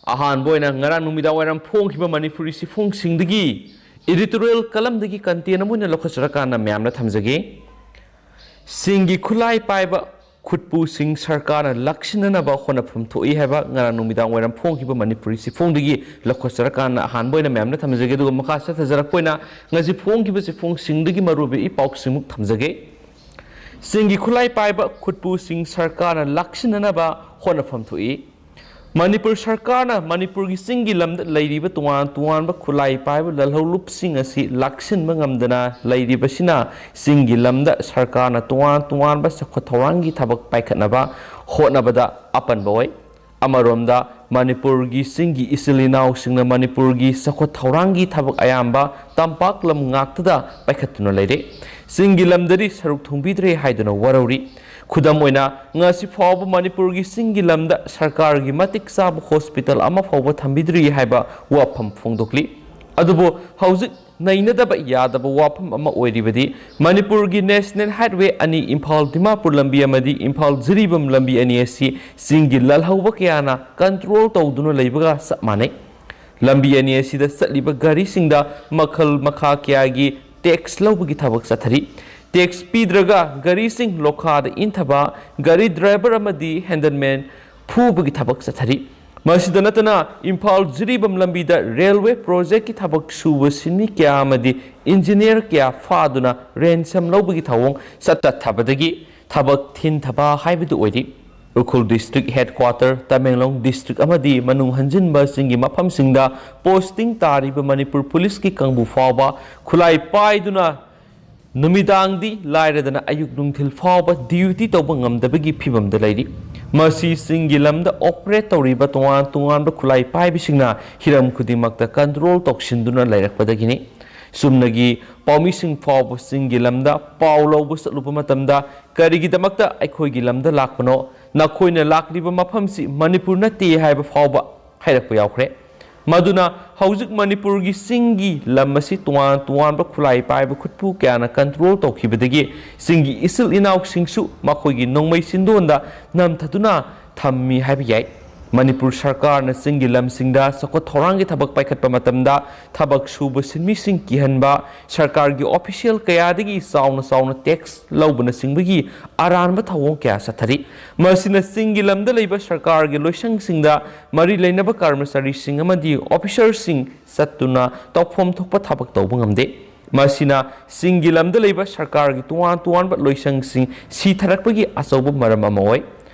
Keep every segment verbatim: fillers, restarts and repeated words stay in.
ꯑꯍꯥꯟꯕ ꯑꯣꯏꯅ ꯉꯔꯥꯡ ꯅꯨꯃꯤꯗꯥꯡ ꯋꯥꯏꯔꯝ ꯐꯣꯡꯈꯤꯕ ꯃꯅꯤꯄꯨꯔꯤ ꯆꯦꯐꯣꯡꯁꯤꯡꯗꯒꯤ editorial columnꯗꯒꯤ content ꯑꯃ ꯑꯣꯏꯅ ꯂꯧꯈꯠꯆꯔꯀꯥꯟꯗ ꯃꯌꯥꯝꯗ ꯊꯝꯖꯒꯦ꯫ ꯆꯤꯡꯒꯤ ꯈꯨꯠꯂꯥꯏ ꯄꯥꯏꯕ ꯈꯨꯠꯄꯨꯁꯤꯡ ꯁꯔꯀꯥꯔꯅ ꯂꯥꯛꯁꯤꯟꯅꯅꯕ ꯍꯣꯠꯅꯐꯝ ꯊꯣꯛꯏ ꯍꯥꯏꯕ ꯉꯔꯥꯡ ꯅꯨꯃꯤꯗꯥꯡ ꯋꯥꯏꯔꯝ ꯐꯣꯡꯈꯤꯕ ꯃꯅꯤꯄꯨꯔꯤ ꯆꯦꯐꯣꯡꯗꯒꯤ ꯂꯧꯈꯠꯆꯔꯀꯥꯟꯗ ꯑꯍꯥꯟꯕ ꯑꯣꯏꯅ ꯃꯌꯥꯝꯗ ꯊꯝꯖꯒꯦ꯫ ꯑꯗꯨꯒ ꯃꯈꯥ ꯆꯠꯊꯖꯔꯛꯄ ꯑꯣꯏꯅ ꯉꯁꯤ ꯐꯣꯡꯈꯤꯕ ꯆꯦꯐꯣꯡꯁꯤꯡꯗꯒꯤ ꯃꯔꯨꯑꯣꯏꯕ ꯏ ꯄꯥꯎꯁꯤꯡꯃꯨꯛ ꯊꯝꯖꯒꯦ꯫ ꯆꯤꯡꯒꯤ ꯈꯨꯠꯂꯥꯏ ꯄꯥꯏꯕ ꯈꯨꯠꯄꯨꯁꯤꯡ ꯁꯔꯀꯥꯔꯅ ꯂꯥꯛꯁꯤꯟꯅꯅꯕ ꯍꯣꯠꯅꯐꯝ ꯊꯣꯛꯏ꯫ ꯃꯅꯤꯄꯨꯔ ꯁꯔꯀꯥꯔꯅ ꯃꯅꯤꯄꯨꯔꯒꯤ ꯆꯤꯡꯒꯤ ꯂꯝꯗ ꯂꯩꯔꯤꯕ ꯇꯣꯉꯥꯟ ꯇꯣꯉꯥꯟꯕ ꯈꯨꯠꯂꯥꯏ ꯄꯥꯏꯕ ꯂꯜꯍꯧꯂꯨꯞꯁꯤꯡ ꯑꯁꯤ ꯂꯥꯛꯁꯤꯟꯕ ꯉꯝꯗꯅ ꯂꯩꯔꯤꯕꯁꯤꯅ ꯆꯤꯡꯒꯤ ꯂꯝꯗ ꯁꯔꯀꯥꯔꯅ ꯇꯣꯉꯥꯟ ꯇꯣꯉꯥꯟꯕ ꯆꯥꯎꯈꯠ ꯊꯧꯔꯥꯡꯒꯤ ꯊꯕꯛ ꯄꯥꯏꯈꯠꯅꯕ ꯍꯣꯠꯅꯕꯗ ꯑꯄꯟꯕ ꯑꯣꯏ꯫ ꯑꯃꯔꯣꯝꯗ ꯃꯅꯤꯄꯨꯔꯒꯤ ꯆꯤꯡꯒꯤ ꯏꯆꯤꯜ ꯏꯅꯥꯎꯁꯤꯡꯅ ꯃꯅꯤꯄꯨꯔꯒꯤ ꯆꯥꯎꯈꯠ ꯊꯧꯔꯥꯡꯒꯤ ꯊꯕꯛ ꯑꯌꯥꯝꯕ ꯇꯝꯄꯥꯛ ꯂꯝ ꯉꯥꯛꯇꯗ ꯄꯥꯏꯈꯠꯇꯨꯅ ꯂꯩꯔꯦ꯫ ꯆꯤꯡꯒꯤ ꯂꯝꯗꯗꯤ ꯁꯔꯨꯛ ꯊꯣꯡꯕꯤꯗ꯭ꯔꯦ ꯍꯥꯏꯗꯨꯅ ꯋꯥꯔꯧꯔꯤ꯫ ꯈꯨꯗꯝ ꯑꯣꯏꯅ, ꯉꯁꯤ ꯐꯥꯎꯕ ꯃꯅꯤꯄꯨꯔꯒꯤ ꯆꯤꯡꯒꯤ ꯂꯝꯗ ꯁꯔꯀꯥꯔꯒꯤ ꯃꯇꯤꯛ ꯆꯥꯕ ꯍꯣꯁꯄꯤꯇꯥꯜ ꯑꯃ ꯐꯥꯎꯕ ꯊꯝꯕꯤꯗ꯭ꯔꯤ ꯍꯥꯏꯕ ꯋꯥꯐꯝ ꯐꯣꯡꯗꯣꯛꯂꯤ꯫ ꯑꯗꯨꯕꯨ ꯍꯧꯖꯤꯛ ꯅꯩꯅꯗꯕ ꯌꯥꯗꯕ ꯋꯥꯐꯝ ꯑꯃ ꯑꯣꯏꯔꯤꯕꯗꯤ ꯃꯅꯤꯄꯨꯔꯒꯤ ꯅꯦꯁꯅꯦꯜ ꯍꯥꯏꯠꯋꯦ ꯑꯅꯤ ꯏꯝꯐꯥꯜ ꯗꯤꯃꯥꯄꯨꯔ ꯂꯝꯕꯤ ꯑꯃꯗꯤ ꯏꯝꯐꯥꯜ ꯖꯤꯔꯤꯕꯥꯝ ꯂꯝꯕꯤ ꯑꯅꯤ ꯑꯁꯤ ꯆꯤꯡꯒꯤ ꯂꯜꯍꯧꯕ ꯀꯌꯥꯅ ꯀꯟꯇ꯭ꯔꯣꯜ ꯇꯧꯗꯨꯅ ꯂꯩꯕꯒ ꯆꯞ ꯃꯥꯟꯅꯩ꯫ ꯂꯝꯕꯤ ꯑꯅꯤ ꯑꯁꯤꯗ ꯆꯠꯂꯤꯕ ꯒꯥꯔꯤꯁꯤꯡꯗ ꯃꯈꯜ ꯃꯈꯥ ꯀꯌꯥꯒꯤ ꯇꯦꯛꯁ ꯂꯧꯕꯒꯤ ꯊꯕꯛ ꯆꯠꯊꯔꯤ꯫ ꯇꯦꯛꯁ ꯄꯤꯗ꯭ꯔꯒ ꯒꯥꯔꯤꯁꯤꯡ ꯂꯣꯈꯥꯗ ꯏꯟꯊꯕ, ꯒꯥꯔꯤ ꯗ꯭ꯔꯥꯏꯚꯔ ꯑꯃꯗꯤ ꯍꯦꯟꯗꯜꯃꯦꯟ ꯐꯨꯕꯒꯤ ꯊꯕꯛ ꯆꯠꯊꯔꯤ꯫ ꯃꯁꯤꯗ ꯅꯠꯇꯅ ꯏꯝꯐꯥꯜ ꯖꯤꯔꯤꯕꯥꯝ ꯂꯝꯕꯤꯗ ꯔꯦꯜꯋꯦ ꯄ꯭ꯔꯣꯖꯦꯛꯀꯤ ꯊꯕꯛ ꯁꯨꯕ ꯁꯤꯟꯃꯤ ꯀꯌꯥ ꯑꯃꯗꯤ ꯏꯟꯖꯤꯅꯤꯌꯔ ꯀꯌꯥ ꯐꯥꯗꯨꯅ ꯔꯦꯟꯁꯝ ꯂꯧꯕꯒꯤ ꯊꯧꯑꯣꯡ ꯆꯠꯊꯕꯗꯒꯤ ꯊꯕꯛ ꯊꯤꯟꯊꯕ ꯍꯥꯏꯕꯗꯨ ꯑꯣꯏꯔꯤ꯫ Ukhrul district headquarter, Tamenglong district ꯑꯃꯗꯤ ꯃꯅꯨꯡ ꯍꯟꯖꯤꯟꯕꯁꯤꯡꯒꯤ ꯃꯐꯝꯁꯤꯡꯗ ꯄꯣꯁꯇꯤꯡ ꯇꯥꯔꯤꯕ ꯃꯅꯤꯄꯨꯔ ꯄꯨꯂꯤꯁꯀꯤ ꯀꯥꯡꯕꯨ ꯐꯥꯎꯕ ꯈꯨꯠꯂꯥꯏ ꯄꯥꯏꯗꯨꯅ ꯅꯨꯃꯤꯗꯥꯡꯗꯤ ꯂꯥꯏꯔꯗꯅ ꯑꯌꯨꯛ ꯅꯨꯡꯊꯤꯜ ꯐꯥꯎꯕ ꯗ꯭ꯌꯨꯇꯤ ꯇꯧꯕ ꯉꯝꯗꯕꯒꯤ ꯐꯤꯕꯝꯗ ꯂꯩꯔꯤ꯫ ꯃꯁꯤ ꯆꯤꯡꯒꯤ ꯂꯝꯗ ꯑꯣꯄꯔꯦꯠ ꯇꯧꯔꯤꯕ ꯇꯣꯉꯥꯟ ꯇꯣꯉꯥꯟꯕ ꯈꯨꯠꯂꯥꯏ ꯄꯥꯏꯕꯁꯤꯡꯅ ꯍꯤꯔꯝ ꯈꯨꯗꯤꯡꯃꯛꯇ ꯀꯟꯇ꯭ꯔꯣꯜ ꯇꯧꯁꯤꯟꯗꯨꯅ ꯂꯩꯔꯛꯄꯗꯒꯤꯅꯤ꯫ ꯆꯨꯝꯅꯒꯤ ꯄꯥꯎꯃꯤꯁꯤꯡ ꯐꯥꯎꯕ ꯆꯤꯡꯒꯤ ꯂꯝꯗ ꯄꯥꯎ ꯂꯧꯕ ꯆꯠꯂꯨꯕ ꯃꯇꯝꯗ "ꯀꯔꯤꯒꯤꯗꯃꯛꯇ ꯑꯩꯈꯣꯏꯒꯤ ꯂꯝꯗ ꯂꯥꯛꯄꯅꯣ? ꯅꯈꯣꯏꯅ ꯂꯥꯛꯂꯤꯕ ꯃꯐꯝꯁꯤ ꯃꯅꯤꯄꯨꯔ ꯅꯠꯇꯦ" ꯍꯥꯏꯕ ꯐꯥꯎꯕ ꯍꯥꯏꯔꯛꯄ ꯌꯥꯎꯈ꯭ꯔꯦ꯫ ꯃꯗꯨꯅ ꯍꯧꯖꯤꯛ ꯃꯅꯤꯄꯨꯔꯒꯤ ꯆꯤꯡꯒꯤ ꯂꯝ ꯑꯁꯤ ꯇꯣꯉꯥꯟ ꯇꯣꯉꯥꯟꯕ ꯈꯨꯠꯂꯥꯏ ꯄꯥꯏꯕ ꯈꯨꯠꯄꯨ ꯀꯌꯥꯅ ꯀꯟꯇ꯭ꯔꯣꯜ ꯇꯧꯈꯤꯕꯗꯒꯤ ꯆꯤꯡꯒꯤ ꯏꯆꯤꯜ ꯏꯅꯥꯎꯁꯤꯡꯁꯨ ꯃꯈꯣꯏꯒꯤ ꯅꯣꯡꯃꯩ ꯆꯤꯟꯗꯣꯟꯗ ꯅꯝꯊꯗꯨꯅ ꯊꯝꯃꯤ ꯍꯥꯏꯕ ꯌꯥꯏ꯫ ꯃꯅꯤꯄꯨꯔ ꯁꯔꯀꯥꯔꯅ ꯆꯤꯡꯒꯤ ꯂꯝꯁꯤꯡꯗ ꯆꯥꯎꯈꯠ ꯊꯧꯔꯥꯡꯒꯤ ꯊꯕꯛ ꯄꯥꯏꯈꯠꯄ ꯃꯇꯝꯗ ꯊꯕꯛ ꯁꯨꯕ ꯁꯤꯟꯃꯤꯁꯤꯡ ꯀꯤꯍꯟꯕ, ꯁꯔꯀꯥꯔꯒꯤ ꯑꯣꯐꯤꯁꯤꯌꯦꯜ ꯀꯌꯥꯗꯒꯤ ꯆꯥꯎꯅ ꯆꯥꯎꯅ ꯇꯦꯛꯁ ꯂꯧꯕꯅꯆꯤꯡꯕꯒꯤ ꯑꯔꯥꯟꯕ ꯊꯧꯑꯣꯡ ꯀꯌꯥ ꯆꯠꯊꯔꯤ꯫ ꯃꯁꯤꯅ ꯆꯤꯡꯒꯤ ꯂꯝꯗ ꯂꯩꯕ ꯁꯔꯀꯥꯔꯒꯤ ꯂꯣꯏꯁꯪꯁꯤꯡꯗ ꯃꯔꯤ ꯂꯩꯅꯕ ꯀꯔꯃꯆꯥꯔꯤꯁꯤꯡ ꯑꯃꯗꯤ ꯑꯣꯐꯤꯁꯔꯁꯤꯡ ꯆꯠꯇꯨꯅ ꯇꯧꯐꯝ ꯊꯣꯛꯄ ꯊꯕꯛ ꯇꯧꯕ ꯉꯝꯗꯦ꯫ ꯃꯁꯤꯅ ꯆꯤꯡꯒꯤ ꯂꯝꯗ ꯂꯩꯕ ꯁꯔꯀꯥꯔꯒꯤ ꯇꯣꯉꯥꯟ ꯇꯣꯉꯥꯟꯕ ꯂꯣꯏꯁꯪꯁꯤꯡ ꯁꯤꯊꯔꯛꯄꯒꯤ ꯑꯆꯧꯕ ꯃꯔꯝ ꯑꯃ ꯑꯣꯏ꯫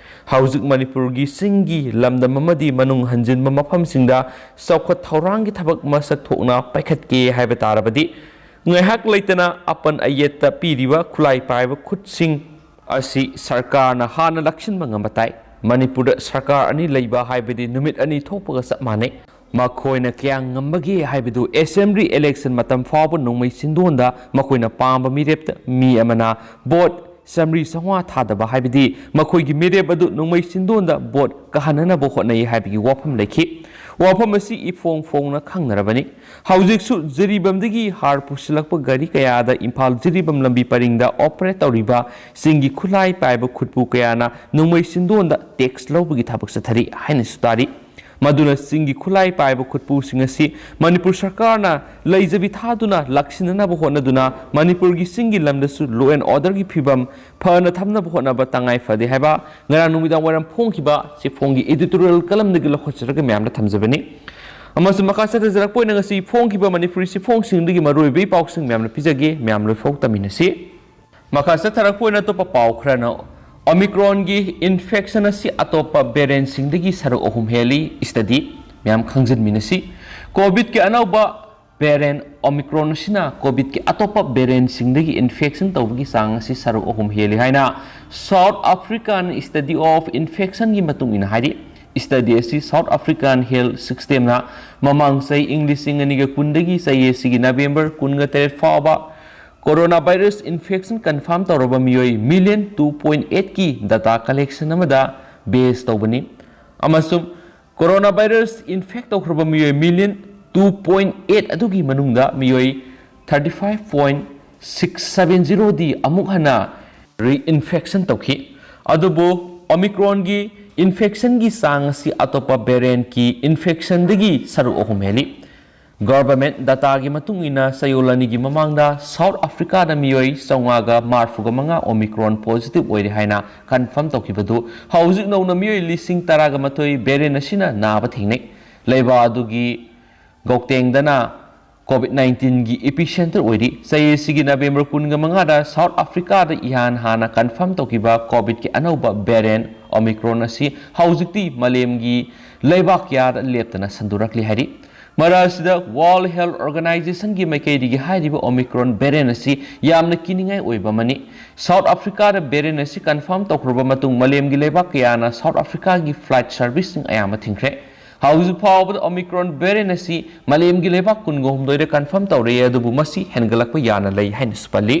ꯍꯧꯖꯤꯛ ꯃꯅꯤꯄꯨꯔꯒꯤ ꯆꯤꯡꯒꯤ ꯂꯝꯗꯝ ꯑꯃꯗꯤ ꯃꯅꯨꯡ ꯍꯟꯖꯤꯟꯕ ꯃꯐꯝꯁꯤꯡꯗ ꯆꯥꯎꯈꯠ ꯊꯧꯔꯥꯡꯒꯤ ꯊꯕꯛ ꯃꯁꯛ ꯊꯣꯛꯅ ꯄꯥꯏꯈꯠꯀꯦ ꯍꯥꯏꯕ ꯇꯥꯔꯕꯗꯤ, ꯉꯥꯏꯍꯥꯛ ꯂꯩꯇꯅ ꯑꯄꯟ ꯑꯌꯦꯠꯇ ꯄꯤꯔꯤꯕ ꯈꯨꯠꯂꯥꯏ ꯄꯥꯏꯕ ꯈꯨꯠꯁꯤꯡ ꯑꯁꯤ ꯁꯔꯀꯥꯔꯅ ꯍꯥꯟꯅ ꯂꯥꯛꯁꯤꯟꯕ ꯉꯝꯕ ꯇꯥꯏ꯫ ꯃꯅꯤꯄꯨꯔꯗ ꯁꯔꯀꯥꯔ ꯑꯅꯤ ꯂꯩꯕ ꯍꯥꯏꯕꯗꯤ ꯅꯨꯃꯤꯠ ꯑꯅꯤ ꯊꯣꯛꯄꯒ ꯆꯞ ꯃꯥꯟꯅꯩ꯫ ꯃꯈꯣꯏꯅ ꯀꯌꯥ ꯉꯝꯕꯒꯦ ꯍꯥꯏꯕꯗꯨ ꯑꯦꯁꯦꯝꯕ꯭ꯂꯤ ꯏꯂꯦꯛꯁꯟ ꯃꯇꯝ ꯐꯥꯎꯕ ꯅꯣꯡꯃꯩ ꯆꯤꯟꯗꯣꯟꯗ ꯃꯈꯣꯏꯅ ꯄꯥꯝꯕ ꯃꯤꯔꯦꯞꯇ ꯃꯤ ꯑꯃꯅ ꯚꯣꯠ ꯆꯥꯃꯔꯤ ꯆꯥꯝꯃꯉꯥ ꯊꯥꯗꯕ ꯍꯥꯏꯕꯗꯤ ꯃꯈꯣꯏꯒꯤ ꯃꯤꯔꯦꯞ ꯑꯗꯨ ꯅꯣꯡꯃꯩ ꯆꯤꯟꯗꯣꯟꯗ ꯚꯣꯠ ꯀꯥꯍꯟꯅꯅꯕ ꯍꯣꯠꯅꯩ ꯍꯥꯏꯕꯒꯤ ꯋꯥꯐꯝ ꯂꯩꯈꯤ꯫ ꯋꯥꯐꯝ ꯑꯁꯤ ꯏꯐꯣꯡ ꯐꯣꯡꯅ ꯈꯪꯅꯔꯕꯅꯤ꯫ ꯍꯧꯖꯤꯛꯁꯨ ꯖꯤꯔꯤꯕꯥꯝꯗꯒꯤ ꯍꯥꯔ ꯄꯨꯁꯤꯜꯂꯛꯄ ꯒꯥꯔꯤ ꯀꯌꯥꯗ ꯏꯝꯐꯥꯜ ꯖꯤꯔꯤꯕꯥꯝ ꯂꯝꯕꯤ ꯄꯔꯤꯡꯗ ꯑꯣꯄꯔꯦꯠ ꯇꯧꯔꯤꯕ ꯆꯤꯡꯒꯤ ꯈꯨꯠꯂꯥꯏ ꯄꯥꯏꯕ ꯈꯨꯠꯄꯨ ꯀꯌꯥꯅ ꯅꯣꯡꯃꯩ ꯆꯤꯟꯗꯣꯟꯗ ꯇꯦꯛꯁ ꯂꯧꯕꯒꯤ ꯊꯕꯛ ꯆꯠꯊꯔꯤ ꯍꯥꯏꯅꯁꯨ ꯇꯥꯔꯤ꯫ ꯃꯗꯨꯅ ꯆꯤꯡꯒꯤ ꯈꯨꯠꯂꯥꯏ ꯄꯥꯏꯕ ꯈꯨꯠꯄꯨꯁꯤꯡ ꯑꯁꯤ ꯃꯅꯤꯄꯨꯔ ꯁꯔꯀꯥꯔꯅ ꯂꯩꯖꯕꯤ ꯊꯥꯗꯨꯅ ꯂꯥꯛꯁꯤꯟꯅꯅꯕ ꯍꯣꯠꯅꯗꯨꯅ ꯃꯅꯤꯄꯨꯔꯒꯤ ꯆꯤꯡꯒꯤ ꯂꯝꯗꯁꯨ law and orderꯒꯤ ꯐꯤꯕꯝ ꯐꯅ ꯊꯝꯅꯕ ꯍꯣꯠꯅꯕ ꯇꯉꯥꯏ ꯐꯗꯦ ꯍꯥꯏꯕ ꯉꯔꯥꯡ ꯅꯨꯃꯤꯗꯥꯡ ꯋꯥꯏꯔꯝ ꯐꯣꯡꯈꯤꯕ ꯆꯦꯐꯣꯡꯒꯤ editorial columnꯗꯒꯤ ꯂꯧꯈꯠꯆꯔꯒ ꯃꯌꯥꯝꯗ ꯊꯝꯖꯕꯅꯤ꯫ ꯑꯃꯁꯨꯡ ꯃꯈꯥ ꯆꯠꯊꯖꯔꯛꯄ ꯑꯣꯏꯅ ꯉꯁꯤ ꯐꯣꯡꯈꯤꯕ ꯃꯅꯤꯄꯨꯔꯤ ꯆꯦꯐꯣꯡꯁꯤꯡꯗꯒꯤ ꯃꯔꯨꯑꯣꯏꯕ ꯏ ꯄꯥꯎꯁꯤꯡ ꯃꯌꯥꯝꯅ ꯄꯤꯖꯒꯦ꯫ ꯃꯌꯥꯝ ꯂꯣꯏꯐꯥꯎ ꯇꯝꯃꯤꯟꯅꯁꯤ꯫ ꯃꯈꯥ ꯆꯠꯊꯔꯛꯄ ꯑꯣꯏꯅ ꯑꯇꯣꯞꯄ ꯄꯥꯎ ꯈꯔꯅ, Omicronꯒꯤ infection ꯑꯁꯤ ꯑꯇꯣꯞꯄ variantꯁꯤꯡꯗꯒꯤ ꯁꯔꯨꯛ ꯑꯍꯨꯝ ꯍꯦꯜꯂꯤ꯫ Study ꯃꯌꯥꯝ ꯈꯪꯖꯤꯟꯃꯤꯟꯅꯁꯤ꯫ COVIDꯀꯤ ꯑꯅꯧꯕ variant Omicron ꯑꯁꯤꯅ COVIDꯀꯤ ꯑꯇꯣꯞꯄ variantꯁꯤꯡꯗꯒꯤ infection ꯇꯧꯕꯒꯤ ꯆꯥꯡ ꯑꯁꯤ ꯁꯔꯨꯛ ꯑꯍꯨꯝ ꯍꯦꯜꯂꯤ ꯍꯥꯏꯅ South African Institute of Infectionꯒꯤ ꯃꯇꯨꯡ ꯏꯟꯅ ꯍꯥꯏꯔꯤ꯫ Study ꯑꯁꯤ South African Health Systemꯅ ꯃꯃꯥꯡ ꯆꯍꯤ ꯏꯪ ꯂꯤꯁꯤꯡ ꯑꯅꯤꯒ ꯀꯨꯟꯗꯒꯤ ꯆꯍꯤ ꯑꯁꯤꯒꯤ November ꯀꯨꯟꯒ ꯇꯔꯦꯠ ꯐꯥꯎꯕ coronavirus infection confirm ꯇꯧꯔꯕ ꯃꯤꯑꯣꯏ million two point eight ꯀꯤ data collection ꯑꯃꯗ base ꯇꯧꯕꯅꯤ, ꯑꯃꯁꯨꯡ coronavirus infect ꯇꯧꯈ꯭ꯔꯕ ꯃꯤꯑꯣꯏ million two point eight ꯑꯗꯨꯒꯤ ꯃꯅꯨꯡꯗ ꯃꯤꯑꯣꯏ thirty five point six seven zero ꯗꯤ ꯑꯃꯨꯛ ꯍꯟꯅ reinfection ꯇꯧꯈꯤ꯫ ꯑꯗꯨꯕꯨ Omicronꯒꯤ Infectionꯒꯤ ꯆꯥꯡ ꯑꯁꯤ ꯑꯇꯣꯞꯄ variantꯀꯤ infectionꯗꯒꯤ ꯁꯔꯨꯛ ꯑꯍꯨꯝ ꯍꯦꯜꯂꯤ꯫ Government dataꯒꯤ ꯃꯇꯨꯡ ꯏꯟꯅ ꯆꯌꯣꯜ ꯑꯅꯤꯒꯤ ꯃꯃꯥꯡꯗ South Africaꯗ ꯃꯤꯑꯣꯏ ꯆꯥꯝꯃꯉꯥꯒ ꯃꯔꯤꯐꯨꯒ ꯃꯉꯥ Omicron positive ꯑꯣꯏꯔꯦ ꯍꯥꯏꯅ confirm ꯇꯧꯈꯤꯕꯗꯨ ꯍꯧꯖꯤꯛ ꯅꯧꯅ ꯃꯤꯑꯣꯏ ꯂꯤꯁꯤꯡ ꯇꯔꯥꯒ ꯃꯥꯊꯣꯏ variant ꯑꯁꯤꯅ ꯅꯥꯕ ꯊꯦꯡꯅꯩ꯫ ꯂꯩꯕꯥꯛ ꯑꯗꯨꯒꯤ ꯒꯧꯇꯦꯡꯗꯅ COVID nineteenꯒꯤ epicenter ꯑꯣꯏꯔꯤ꯫ ꯆꯍꯤ ꯑꯁꯤꯒꯤ November ꯀꯨꯟꯒ ꯃꯉꯥꯗ South Africaꯗ ꯏꯍꯥꯟ ꯍꯥꯟꯅ confirm ꯇꯧꯈꯤꯕ COVIDꯀꯤ ꯑꯅꯧꯕ variant Omicron ꯑꯁꯤ ꯍꯧꯖꯤꯛꯇꯤ ꯃꯥꯂꯦꯝꯒꯤ ꯂꯩꯕꯥꯛ ꯀꯌꯥꯗ ꯂꯦꯞꯇꯅ ꯁꯟꯗꯣꯔꯛꯂꯤ ꯍꯥꯏꯔꯤ꯫ ꯃꯔꯛ ꯑꯁꯤꯗ World Health Organizationꯒꯤ ꯃꯥꯏꯀꯩꯗꯒꯤ ꯍꯥꯏꯔꯤꯕ Omicron variant ꯑꯁꯤ ꯌꯥꯝꯅ ꯀꯤꯅꯤꯡꯉꯥꯏ ꯑꯣꯏꯕ ꯑꯃꯅꯤ꯫ South Africaꯗ variant ꯑꯁꯤ confirm ꯇꯧꯈ꯭ꯔꯕ ꯃꯇꯨꯡ ꯃꯥꯂꯦꯝꯒꯤ ꯂꯩꯕꯥꯛ ꯀꯌꯥꯅ South Africaꯒꯤ flight serviceꯁꯤꯡ ꯑꯌꯥꯝꯕ ꯊꯤꯡꯈ꯭ꯔꯦ꯫ ꯍꯧꯖꯤꯛ ꯐꯥꯎꯕꯗ Omicron variant ꯑꯁꯤ ꯃꯥꯂꯦꯝꯒꯤ ꯂꯩꯕꯥꯛ ꯀꯨꯟꯒ ꯍꯨꯝꯗꯣꯏꯗ confirm ꯇꯧꯔꯛꯑꯦ, ꯑꯗꯨꯕꯨ ꯃꯁꯤ ꯍꯦꯟꯒꯠꯂꯛꯄ ꯌꯥꯅ ꯂꯩ ꯍꯥꯏꯅꯁꯨ ꯄꯜꯂꯤ꯫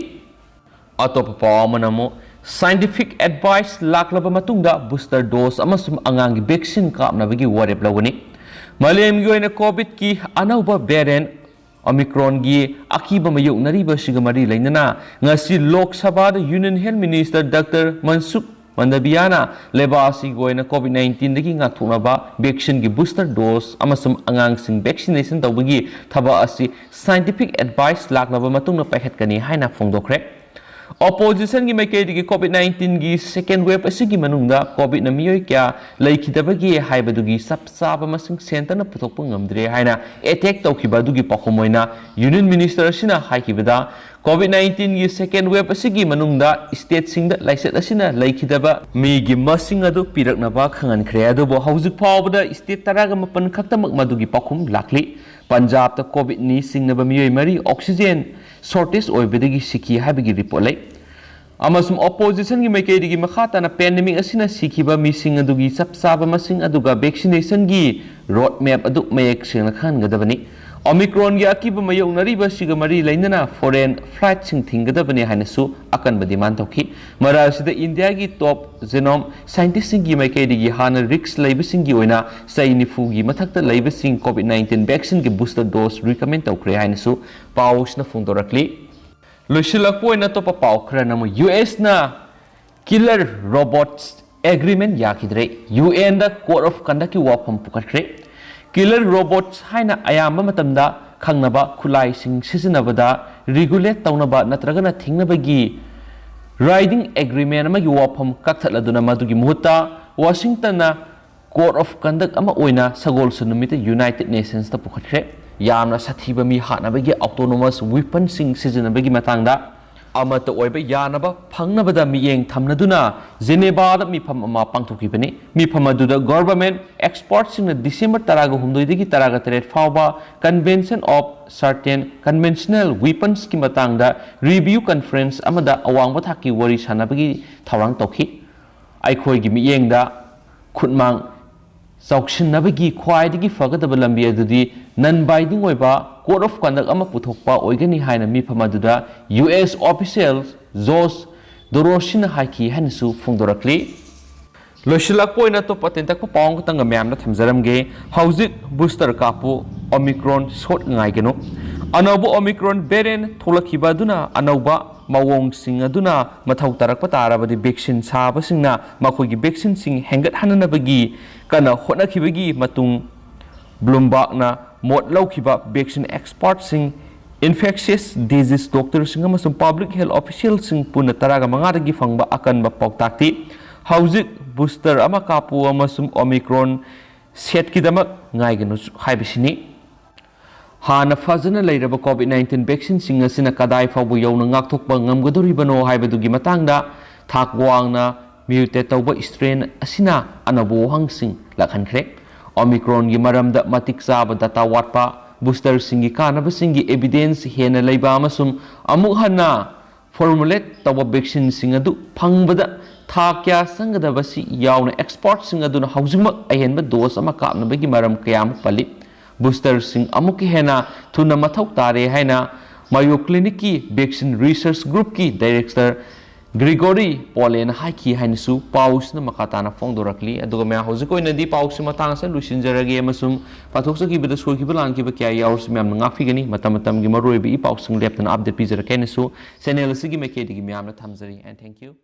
ꯑꯇꯣꯞꯄ ꯄꯥꯎ ꯑꯃꯅ ꯑꯃꯨꯛ scientific advice ꯂꯥꯛꯂꯕ ꯃꯇꯨꯡꯗ booster dose ꯑꯃꯁꯨꯡ ꯑꯉꯥꯡꯒꯤ vaccine ꯀꯥꯞꯅꯕꯒꯤ ꯋꯥꯔꯦꯞ ꯂꯧꯒꯅꯤ꯫ ꯃꯥꯂꯦꯝꯒꯤ ꯑꯣꯏꯅ COVIDꯀꯤ ꯑꯅꯧꯕ variant Omicronꯒꯤ ꯑꯀꯤꯕ ꯃꯥꯌꯣꯛꯅꯔꯤꯕ ꯑꯁꯤꯒ ꯃꯔꯤ ꯂꯩꯅꯅ ꯉꯁꯤ ꯂꯣꯛ ꯁꯚꯥꯗ Union Health Minister Doctor Mansukh ꯃꯟꯗꯕꯤꯌꯥꯅ ꯂꯩꯕꯥꯛ ꯑꯁꯤꯒꯤ ꯑꯣꯏꯅ COVID nineteenꯗꯒꯤ ꯉꯥꯛꯊꯣꯛꯅꯕ vaccineꯒꯤ booster dose ꯑꯃꯁꯨꯡ ꯑꯉꯥꯡꯁꯤꯡ vaccination ꯇꯧꯕꯒꯤ ꯊꯕꯛ ꯑꯁꯤ scientific advice ꯂꯥꯛꯂꯕ ꯃꯇꯨꯡꯗ ꯄꯥꯏꯈꯠꯀꯅꯤ ꯍꯥꯏꯅ ꯐꯣꯡꯗꯣꯛꯈ꯭ꯔꯦ꯫ Oppositionꯒꯤ ꯃꯥꯏꯀꯩꯗꯒꯤ COVID nineteenꯒꯤ second wave ꯑꯁꯤꯒꯤ ꯃꯅꯨꯡꯗ COVIDꯅ ꯃꯤꯑꯣꯏ ꯀꯌꯥ ꯂꯩꯈꯤꯗꯕꯒꯦ ꯍꯥꯏꯕꯗꯨꯒꯤ ꯆꯞ ꯆꯥꯕ ꯃꯁꯤꯡ centreꯅ ꯄꯨꯊꯣꯛꯄ ꯉꯝꯗ꯭ꯔꯦ ꯍꯥꯏꯅ attack ꯇꯧꯈꯤꯕ ꯑꯗꯨꯒꯤ ꯄꯥꯎꯈꯨꯝ ꯑꯣꯏꯅ Union Minister ꯑꯁꯤꯅ ꯍꯥꯏꯈꯤꯕꯗ, COVID nineteenꯒꯤ second wave ꯑꯁꯤꯒꯤ ꯃꯅꯨꯡꯗ stateꯁꯤꯡꯗ ꯂꯥꯏꯆꯠ ꯑꯁꯤꯅ ꯂꯩꯈꯤꯗꯕ ꯃꯤꯒꯤ ꯃꯁꯤꯡ ꯑꯗꯨ ꯄꯤꯔꯛꯅꯕ ꯈꯪꯍꯟꯈ꯭ꯔꯦ꯫ ꯑꯗꯨꯕꯨ ꯍꯧꯖꯤꯛ ꯐꯥꯎꯕꯗ state ꯇꯔꯥꯒ ꯃꯥꯄꯟ ꯈꯛꯇꯃꯛ ꯃꯗꯨꯒꯤ ꯄꯥꯎꯈꯨꯝ ꯂꯥꯛꯂꯤ꯫ ꯄꯟꯖꯥꯕꯇ COVIDꯅ ꯆꯤꯡꯅꯕ ꯃꯤꯑꯣꯏ ꯃꯔꯤ oxygen shortage ꯑꯣꯏꯕꯗꯒꯤ ꯁꯤꯈꯤ ꯍꯥꯏꯕꯒꯤ report ꯂꯩ꯫ ꯑꯃꯁꯨꯡ oppositionꯒꯤ ꯃꯥꯏꯀꯩꯗꯒꯤ ꯃꯈꯥ ꯇꯥꯅ pandemic ꯑꯁꯤꯅ ꯁꯤꯈꯤꯕ ꯃꯤꯁꯤꯡ ꯑꯗꯨꯒꯤ ꯆꯞ ꯆꯥꯕ ꯃꯁꯤꯡ ꯑꯗꯨꯒ vaccinationꯒꯤ road map ꯑꯗꯨ ꯃꯌꯦꯛ ꯁꯦꯡꯅ ꯈꯪꯍꯟꯒꯗꯕꯅꯤ꯫ Omicronꯒꯤ ꯑꯀꯤꯕ ꯃꯥꯌꯣꯛꯅꯔꯤꯕ ꯑꯁꯤꯒ ꯃꯔꯤ ꯂꯩꯅꯅ foreign flightꯁꯤꯡ ꯊꯤꯡꯒꯗꯕꯅꯤ ꯍꯥꯏꯅꯁꯨ ꯑꯀꯟꯕ demand ꯇꯧꯈꯤ꯫ ꯃꯔꯛ ꯑꯁꯤꯗ ꯏꯟꯗꯤꯌꯥꯒꯤ top genome scientistꯁꯤꯡꯒꯤ ꯃꯥꯏꯀꯩꯗꯒꯤ ꯍꯥꯟꯅ risk ꯂꯩꯕꯁꯤꯡꯒꯤ ꯑꯣꯏꯅ ꯆꯍꯤ ꯅꯤꯐꯨꯒꯤ ꯃꯊꯛꯇ ꯂꯩꯕꯁꯤꯡ COVID nineteenꯒꯤ booster dose recommend ꯇꯧꯈ꯭ꯔꯦ ꯍꯥꯏꯅꯁꯨ ꯄꯥꯎꯁꯤꯅ ꯐꯣꯡꯗꯣꯔꯛꯂꯤ꯫ ꯂꯣꯏꯁꯤꯜꯂꯛꯄ ꯑꯣꯏꯅ ꯑꯇꯣꯞꯄ ꯄꯥꯎ ꯈꯔꯅ ꯑꯃꯨꯛ USꯅ killer robots ꯑꯦꯒ꯭ꯔꯤꯃꯦꯟ ꯌꯥꯈꯤꯗ꯭ꯔꯦ꯫ ꯌꯨ ꯑꯦꯟꯗ ꯀꯣꯗ ꯑꯣꯐ ꯀꯟꯗꯛꯀꯤ ꯋꯥꯐꯝ ꯄꯨꯈꯠꯈ꯭ꯔꯦ꯫ ꯀꯤꯂꯔ ꯔꯣꯕꯣꯠꯁ ꯍꯥꯏꯅ ꯑꯌꯥꯝꯕ ꯃꯇꯝꯗ ꯈꯪꯅꯕ ꯈꯨꯠꯂꯥꯏꯁꯤꯡ ꯁꯤꯖꯤꯟꯅꯕꯗ ꯔꯤꯒꯨꯂꯦꯠ ꯇꯧꯅꯕ ꯅꯠꯇ꯭ꯔꯒꯅ ꯊꯤꯡꯅꯕꯒꯤ ꯔꯥꯏꯗꯤꯡ ꯑꯦꯒ꯭ꯔꯤꯃꯦꯟ ꯑꯃꯒꯤ ꯋꯥꯐꯝ ꯀꯛꯊꯠꯂꯗꯨꯅ ꯃꯗꯨꯒꯤ ꯃꯍꯨꯠꯇ ꯋꯥꯁꯤꯡꯇꯟꯅ ꯀꯣꯗ ꯑꯣꯐ ꯀꯟꯗꯛ ꯑꯃ ꯑꯣꯏꯅ ꯁꯒꯣꯜꯁꯦꯟ ꯅꯨꯃꯤꯠꯇ ꯌꯨꯅꯥꯏꯇꯦꯗ ꯅꯦꯁꯟꯁꯇ ꯄꯨꯈꯠꯈ꯭ꯔꯦ꯫ ꯌꯥꯝꯅ ꯁꯥꯊꯤꯕ ꯃꯤ ꯍꯥꯠꯅꯕꯒꯤ ꯑꯣꯇꯣꯅꯣꯃꯁ ꯋꯤꯄꯟꯁꯤꯡ ꯁꯤꯖꯤꯟꯅꯕꯒꯤ ꯃꯇꯥꯡꯗ ꯑꯃꯠꯇ ꯑꯣꯏꯕ ꯌꯥꯅꯕ ꯐꯪꯅꯕꯗ ꯃꯤꯠꯌꯦꯡ ꯊꯝꯅꯗꯨꯅ ꯖꯦꯅꯦꯕꯥꯗ ꯃꯤꯐꯝ ꯑꯃ ꯄꯥꯡꯊꯣꯛꯈꯤꯕꯅꯤ꯫ ꯃꯤꯐꯝ ꯑꯗꯨꯗ ꯒꯣꯚꯔꯟꯃꯦꯟꯠ ꯑꯦꯛꯁꯄꯔꯠꯁꯤꯡꯅ ꯗꯤꯁꯦꯝꯕꯔ ꯇꯔꯥꯒ ꯍꯨꯝꯗꯣꯏꯗꯒꯤ ꯇꯔꯥꯒ ꯇꯔꯦꯠ ꯐꯥꯎꯕ Convention of Certain Conventional Weaponsꯀꯤ ꯃꯇꯥꯡꯗ ꯔꯤꯚꯤꯌꯨ ꯀꯟꯐꯔꯦꯟꯁ ꯑꯃꯗ ꯑꯋꯥꯡꯕ ꯊꯥꯛꯀꯤ ꯋꯥꯔꯤ ꯁꯥꯟꯅꯕꯒꯤ ꯊꯧꯔꯥꯡ ꯇꯧꯈꯤ꯫ ꯑꯩꯈꯣꯏꯒꯤ ꯃꯤꯠꯌꯦꯡꯗ ꯈꯨꯠꯃꯥꯡ ꯆꯥꯎꯁꯤꯟꯅꯕꯒꯤ ꯈ꯭ꯋꯥꯏꯗꯒꯤ ꯐꯒꯗꯕ ꯂꯝꯕꯤ ꯑꯗꯨꯗꯤ ꯅꯟ ꯕꯥꯏꯟꯗꯤꯡ ꯑꯣꯏꯕ ꯀꯣꯗ ꯑꯣꯐ ꯀꯟꯗꯛ ꯑꯃ ꯄꯨꯊꯣꯛꯄ ꯑꯣꯏꯒꯅꯤ ꯍꯥꯏꯅ ꯃꯤꯐꯝ ꯑꯗꯨꯗ ꯌꯨ ꯑꯦꯁ ꯑꯣꯐꯤꯁꯤꯌꯦꯜ ꯖꯣꯁ ꯗꯣꯔꯣꯁꯤꯅ ꯍꯥꯏꯈꯤ ꯍꯥꯏꯅꯁꯨ ꯐꯣꯡꯗꯣꯔꯛꯂꯤ꯫ ꯂꯣꯏꯁꯤꯜꯂꯛꯄ ꯑꯣꯏꯅ ꯑꯇꯣꯞꯄ ꯇꯦꯟꯇꯛꯄ ꯄꯥꯎ ꯑꯃꯈꯛꯇꯪꯒ ꯃꯌꯥꯝꯗ ꯊꯝꯖꯔꯝꯒꯦ꯫ ꯍꯧꯖꯤꯛ ꯕꯨꯁꯇꯔ ꯀꯥꯞꯄꯨ, ꯑꯣꯃꯤꯀ꯭ꯔꯣꯟ ꯁꯣꯠ ꯉꯥꯏꯒꯅꯨ꯫ ꯑꯅꯧꯕ ꯑꯣꯃꯤꯀ꯭ꯔꯣꯟ ꯚꯦꯔꯤꯌꯦꯟꯠ ꯊꯣꯛꯂꯛꯈꯤꯕ ꯑꯗꯨꯅ ꯑꯅꯧꯕ ꯃꯑꯣꯡꯁꯤꯡ ꯑꯗꯨꯅ ꯃꯊꯧ ꯇꯥꯔꯛꯄ ꯇꯥꯔꯕꯗꯤ ꯚꯦꯛꯁꯤꯟ ꯁꯥꯕꯁꯤꯡꯅ ꯃꯈꯣꯏꯒꯤ ꯚꯦꯛꯁꯤꯟꯁꯤꯡ ꯍꯦꯟꯒꯠꯍꯟꯅꯕꯒꯤ ꯀꯟꯅ ꯍꯣꯠꯅꯈꯤꯕꯒꯤ ꯃꯇꯨꯡ ꯕ꯭ꯂꯨꯝꯕꯥꯔꯒꯅ ꯃꯣꯠ ꯂꯧꯈꯤꯕ ꯚꯦꯛꯁꯤꯟ ꯑꯦꯛꯁꯄꯔꯠꯁꯤꯡ, ꯏꯟꯐꯦꯛꯁꯤꯌꯁ ꯗꯤꯖꯤꯁ ꯗꯣꯛꯇꯔꯁꯤꯡ ꯑꯃꯁꯨꯡ ꯄꯕ꯭ꯂꯤꯛ ꯍꯦꯜꯊ ꯑꯣꯐꯤꯁꯤꯌꯦꯜꯁꯤꯡ ꯄꯨꯟꯅ ꯇꯔꯥꯒ ꯃꯉꯥꯗꯒꯤ ꯐꯪꯕ ꯑꯀꯟꯕ ꯄꯥꯎꯇꯥꯛꯇꯤ ꯍꯧꯖꯤꯛ ꯕꯨꯁꯇꯔ ꯑꯃ ꯀꯥꯞꯄꯨ ꯑꯃꯁꯨꯡ ꯑꯣꯃꯤꯀ꯭ꯔꯣꯟ ꯁꯦꯠꯀꯤꯗꯃꯛ ꯉꯥꯏꯒꯅꯨ ꯍꯥꯏꯕꯁꯤꯅꯤ꯫ ꯍꯥꯟꯅ ꯐꯖꯅ ꯂꯩꯔꯕ ꯀꯣꯚꯤꯗ ꯅꯥꯏꯟꯇꯤꯟ ꯚꯦꯛꯁꯤꯟꯁꯤꯡ ꯑꯁꯤꯅ ꯀꯗꯥꯏ ꯐꯥꯎꯕ ꯌꯧꯅ ꯉꯥꯛꯊꯣꯛꯄ ꯉꯝꯒꯗꯧꯔꯤꯕꯅꯣ ꯍꯥꯏꯕꯗꯨꯒꯤ ꯃꯇꯥꯡꯗ ꯊꯥꯛ ꯋꯥꯡꯅ ꯃ꯭ꯌꯨꯇꯦꯠ ꯇꯧꯕ ꯏꯁꯇ꯭ꯔꯦꯟ ꯑꯁꯤꯅ ꯑꯅꯧꯕ ꯋꯥꯍꯪꯁꯤꯡ ꯂꯥꯛꯍꯟꯈ꯭ꯔꯦ꯫ ꯑꯣꯃꯤꯀ꯭ꯔꯣꯟꯒꯤ ꯃꯔꯝꯗ ꯃꯇꯤꯛ ꯆꯥꯕ ꯗꯇꯥ ꯋꯥꯠꯄ, ꯕꯨꯁꯇꯔꯁꯤꯡꯒꯤ ꯀꯥꯟꯅꯕꯁꯤꯡꯒꯤ ꯑꯦꯚꯤꯗꯦꯟꯁ ꯍꯦꯟꯅ ꯂꯩꯕ ꯑꯃꯁꯨꯡ ꯑꯃꯨꯛ ꯍꯟꯅ ꯐꯣꯔꯃꯨꯂꯦꯠ ꯇꯧꯕ ꯚꯦꯛꯁꯤꯟꯁꯤꯡ ꯑꯗꯨ ꯐꯪꯕꯗ ꯊꯥ ꯀꯌꯥ ꯆꯪꯒꯗꯕꯁꯤ ꯌꯥꯎꯅ ꯑꯦꯛꯁꯄꯔꯠꯁꯤꯡ ꯑꯗꯨꯅ ꯍꯧꯖꯤꯛꯃꯛ ꯑꯍꯦꯟꯕ ꯗꯣꯁ ꯑꯃ ꯀꯥꯞꯅꯕꯒꯤ ꯃꯔꯝ ꯀꯌꯥ ꯑꯃ ꯄꯜꯂꯤ꯫ ꯕꯨꯁꯇꯔꯁꯤꯡ ꯑꯃꯨꯛꯀ ꯍꯦꯟꯅ ꯊꯨꯅ ꯃꯊꯧ ꯇꯥꯔꯦ ꯍꯥꯏꯅ ꯃꯥꯌꯣ ꯀ꯭ꯂꯤꯅꯤꯛꯀꯤ ꯚꯦꯛꯁꯤꯟ ꯔꯤꯁꯔꯆ ꯒ꯭ꯔꯨꯞꯀꯤ ꯗꯥꯏꯔꯦꯛꯇꯔ ꯒ꯭ꯔꯤꯒꯣꯔꯤ ꯄꯣꯂꯦꯅ ꯍꯥꯏꯈꯤ ꯍꯥꯏꯅꯁꯨ ꯄꯥꯎꯁꯤꯅ ꯃꯈꯥ ꯇꯥꯅ ꯐꯣꯡꯗꯣꯔꯛꯂꯤ꯫ ꯑꯗꯨꯒ ꯃꯌꯥꯝ, ꯍꯧꯖꯤꯛ ꯑꯣꯏꯅꯗꯤ ꯄꯥꯎꯁꯤ ꯃꯇꯥꯡ ꯑꯁꯤꯗ ꯂꯣꯏꯁꯤꯟꯖꯔꯒꯦ ꯑꯃꯁꯨꯡ ꯄꯥꯊꯣꯛꯆꯈꯤꯕꯗ ꯁꯣꯏꯈꯤꯕ ꯂꯥꯟꯈꯤꯕ ꯀꯌꯥ ꯌꯥꯎꯔꯁꯨ ꯃꯌꯥꯝꯅ ꯉꯥꯛꯄꯤꯒꯅꯤ꯫ ꯃꯇꯝ ꯃꯇꯝꯒꯤ ꯃꯔꯨꯑꯣꯏꯕ ꯏ ꯄꯥꯎꯁꯤꯡ ꯂꯦꯞꯇꯅ ꯑꯞꯗꯦꯠ ꯄꯤꯖꯔꯛꯀꯦ ꯍꯥꯏꯅꯁꯨ ꯆꯦꯅꯦꯜ ꯑꯁꯤꯒꯤ ꯃꯥꯏꯀꯩꯗꯒꯤ ꯃꯌꯥꯝꯅ ꯊꯝꯖꯔꯤ꯫ And thank you꯫